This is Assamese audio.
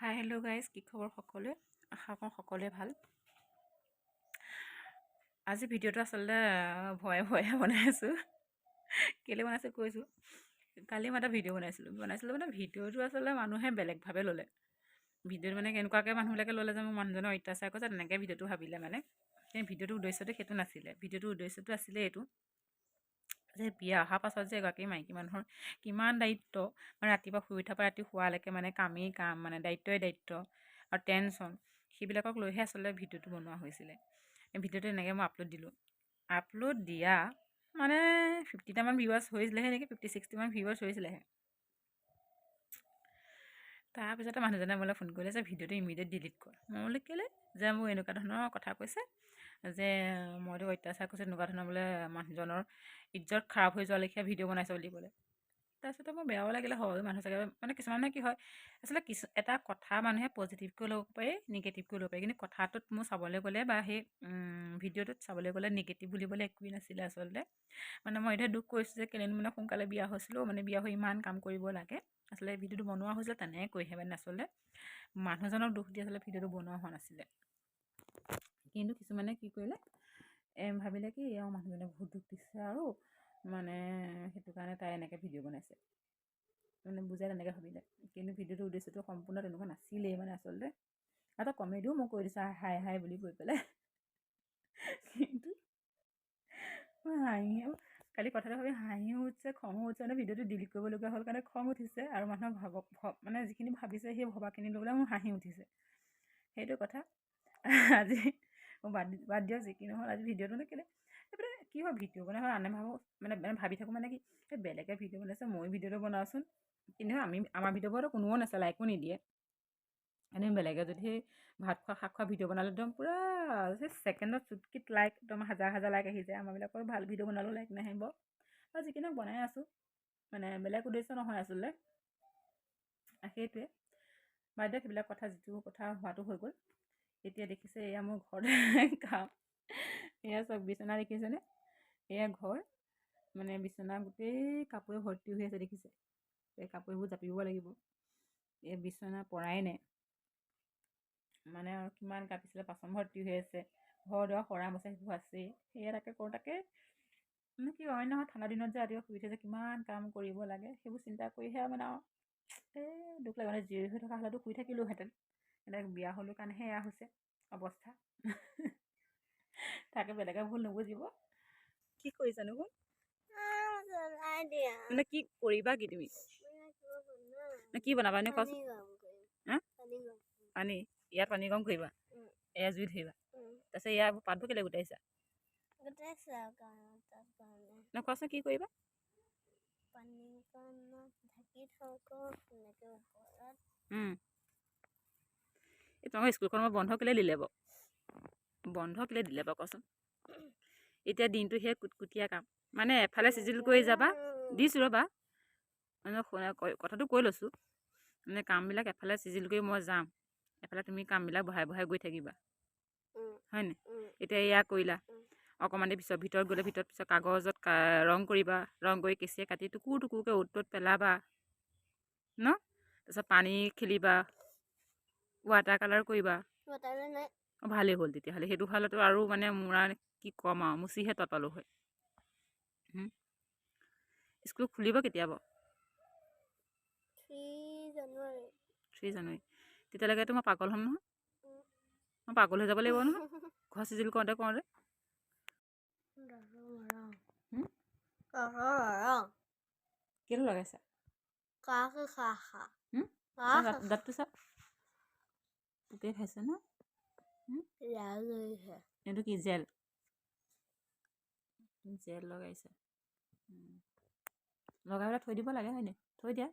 হাই, হেল্ল' গাইজ, কি খবৰ সকলোৱে? আশা কৰোঁ সকলোৱে ভাল। আজি ভিডিঅ'টো আচলতে ভয়ে ভয়ে বনাই আছোঁ। কেলৈ বনাইছোঁ কৈছোঁ। কালি মই এটা ভিডিঅ' বনাইছিলোঁ। বনাইছিলোঁ মানে ভিডিঅ'টো আচলতে মানুহে বেলেগভাৱে ল'লে। ভিডিঅ'টো মানে কেনেকুৱাকৈ মানুহবিলাকে ল'লে যে মোৰ মানুহজনৰ অত্যাচাৰ কৰিছে, তেনেকৈ ভিডিঅ'টো ভাবিলে। মানে সেই ভিডিঅ'টোৰ উদ্দেশ্যটো সেইটো নাছিলে। ভিডিঅ'টোৰ উদ্দেশ্যটো আছিলে এইটো যে বিয়া অহাৰ পাছত যে এগৰাকী মাইকী মানুহৰ কিমান দায়িত্ব, মানে ৰাতিপুৱা শুই উঠাৰ পৰা ৰাতি শোৱালৈকে মানে কামেই কাম, মানে দায়িত্বই দায়িত্ব আৰু টেনশ্যন, সেইবিলাকক লৈহে আচলতে ভিডিঅ'টো বনোৱা হৈছিলে। এই ভিডিঅ'টো এনেকৈ মই আপলোড দিলোঁ। আপলোড দিয়া মানে 50টামান ভিউৱাৰ্ছ হৈছিলেহে নেকি, 50-60মান ভিউৱাৰ্ছ হৈছিলেহে। তাৰপিছতে মানুহজনে মোলৈ ফোন কৰিলে যে ভিডিঅ'টো ইমিডিয়েট ডিলিট কৰ। মই বোলো কেলৈ? যে মোক এনেকুৱা ধৰণৰ কথা কৈছে যে মইতো অত্যাচাৰ কৰিছোঁ, তেনেকুৱা ধৰণৰ বোলে মানুহজনৰ ইজ্জত খাৰাপ হৈ যোৱা লেখীয়া ভিডিঅ' বনাইছে বুলি ক'লে। তাৰপিছতে মোৰ বেয়াও লাগিলে। হয়, মানুহ চাগে মানে কিছুমানে কি হয় আচলতে, কিছু এটা কথা মানুহে পজিটিভকৈ ল'ব পাৰি, নিগেটিভকৈ ল'ব পাৰি। কিন্তু কথাটোত মোৰ চাবলৈ গ'লে বা সেই ভিডিঅ'টোত চাবলৈ গ'লে নিগেটিভ বুলিবলৈ একোৱেই নাছিলে আচলতে। মানে মই এতিয়া দুখ কৰিছোঁ যে কেলেনো মানে সোনকালে বিয়া হৈছিলোঁ, মানে বিয়া হৈ ইমান কাম কৰিব লাগে। আচলতে ভিডিঅ'টো বনোৱা হৈছিলে তেনেকৈহে, মানে আচলতে মানুহজনক দুখ দি আচলতে ভিডিঅ'টো বনোৱা হোৱা নাছিলে। কিন্তু কিছুমানে কি কৰিলে, ভাবিলে কি এওঁ মানুহজনে বহুত দুখ দিছে আৰু মানে সেইটো কাৰণে তাই এনেকৈ ভিডিঅ' বনাইছে, মানে বুজাই তেনেকৈ ভাবিলে। কিন্তু ভিডিঅ'টোৰ উদ্দেশ্যটো সম্পূৰ্ণ তেনেকুৱা নাছিলেই। মানে আচলতে এটা কমেডিও মই কৰি দিছোঁ, হাই হাই বুলি কৈ পেলাই। কিন্তু হাঁহি, কালি কথাটো ভাবি হাঁহিও উঠিছে, খঙো উঠিছে। মানে ভিডিঅ'টো ডিলিট কৰিবলগীয়া হ'ল কাৰণে খং উঠিছে আৰু মানুহৰ ভাবক মানে যিখিনি ভাবিছে, সেই ভবাখিনি লৈ পেলাই মোৰ হাঁহি উঠিছে। সেইটো কথা আজি বাদ বাদ দিয়ক, যি কি নহ'ল। আজি ভিডিঅ'টো মানে কেলৈ এইফালে কি হয়, ভিডিঅ' বনাই হয় আনে ভাবোঁ, মানে মানে ভাবি থাকোঁ, মানে কি এই বেলেগে ভিডিঅ' বনাইছে, ময়ো ভিডিঅ'টো বনাওঁচোন। কিন্তু আমি আমাৰ ভিডিঅ'বোৰতো কোনোও নাচায়, লাইকো নিদিয়ে। এনেই বেলেগে যদি সেই ভাত খোৱা, শাক খোৱা ভিডিঅ' বনালে একদম পূৰা সেই ছেকেণ্ডত চুটকিত লাইক, একদম হাজাৰ হাজাৰ লাইক আহি যায়। আমাৰবিলাকৰ ভাল ভিডিঅ' বনালেও লাইক নাহিব। আৰু যি কি নহওক, বনাই আছোঁ, মানে বেলেগ উদ্দেশ্য নহয় আচলতে, সেইটোৱে। বাদ দিয়ক সেইবিলাক কথা, যিটো কথা হোৱাটো হৈ গ'ল। এতিয়া দেখিছে, এয়া মোৰ ঘৰত কাম। এয়া চাওক, বিচনা দেখিছেনে? এয়া ঘৰ, মানে বিচনা গোটেই কাপোৰে ভৰ্তি হৈ আছে, দেখিছে? এই কাপোৰবোৰ জাপিব লাগিব। এই বিচনা পৰাই নাই, মানে আৰু কিমান কাপিছিলে, বাচন ভৰ্তি হৈ আছে, ঘৰ দুৱাৰ সৰা মচা সেইবোৰ আছেই। সেয়া তাকে কৰোঁ। তাকে মানে কি হয় নহয়, ঠাণ্ডা দিনত যে ৰাতিপুৱা শুই উঠি যে কিমান কাম কৰিব লাগে, সেইবোৰ চিন্তা কৰিহে মানে আৰু এই দুখ লাগে। মানে জীয়ৰী হৈ থকা হ'লেতো শুই থাকিলোহেঁতেন। এতিয়া বিয়া হ'লোঁ কাৰণেহে এয়া হৈছে অৱস্থা। তাকে বেলেগে ভুল নুবুজিব। কি কৰিছানো? মানে কি কৰিবা কি তুমি? কি বনাবা এনে কোৱাচোন। পানী, ইয়াত পানী গৰম কৰিবা, এয়া জুই ধৰিবা, তাৰপিছত ইয়াৰ পাতবোৰ কেলৈ গোটাইছা ন? কোৱাচোন, কি কৰিবা? এই তোমালোকৰ স্কুলখন মই বন্ধ কেলৈ দিলে বাৰু? বন্ধ কেলৈ দিলে বাৰু কোৱাচোন? এতিয়া দিনটো সেই কুটকুটীয়া কাম, মানে এফালে চিজিল কৰি যাবা। দিছোঁ ৰ'বা, মানে কথাটো কৈ লৈছোঁ। মানে কামবিলাক এফালে চিজিল কৰি মই যাম, এফালে তুমি কামবিলাক বঢ়াই বঢ়াই গৈ থাকিবা, হয়নে? এতিয়া এয়া কৰিলা, অকণমান দেৰি পিছত ভিতৰত গ'লে ভিতৰত পিছত কাগজত ৰং কৰিবা, ৰং কৰি কেঁচিয়ে কাটি টুকুৰ টুকুৰকৈ অ'ত ত'ত পেলাবা ন? তাৰপিছত পানী খেলিবা, ৱাটাৰ কালাৰ কৰিবা। ভালেই হ'ল তেতিয়াহ'লে। সেইটো হ'লেতো আৰু মানে মোৰ আৰু কি ক'ম আৰু, মুচিহে তত পালোঁ হয়। স্কুল খুলিব কেতিয়া বাৰু? 3 জানুৱাৰী। 3 জানুৱাৰী। তেতিয়ালৈকেতো মই পাগল হ'ম নহয়। মই পাগল হৈ যাব লাগিব নহয় ঘৰ চিজিল কৰোঁতে কৰোঁতে। কেলৈ লগাইছা? দাঁতটো চা, পোকে খাইছে ন? এইটো কি জেল? জেল লগাইছে, লগাই পেলাই থৈ দিব লাগে, হয়নে? থৈ দিয়া।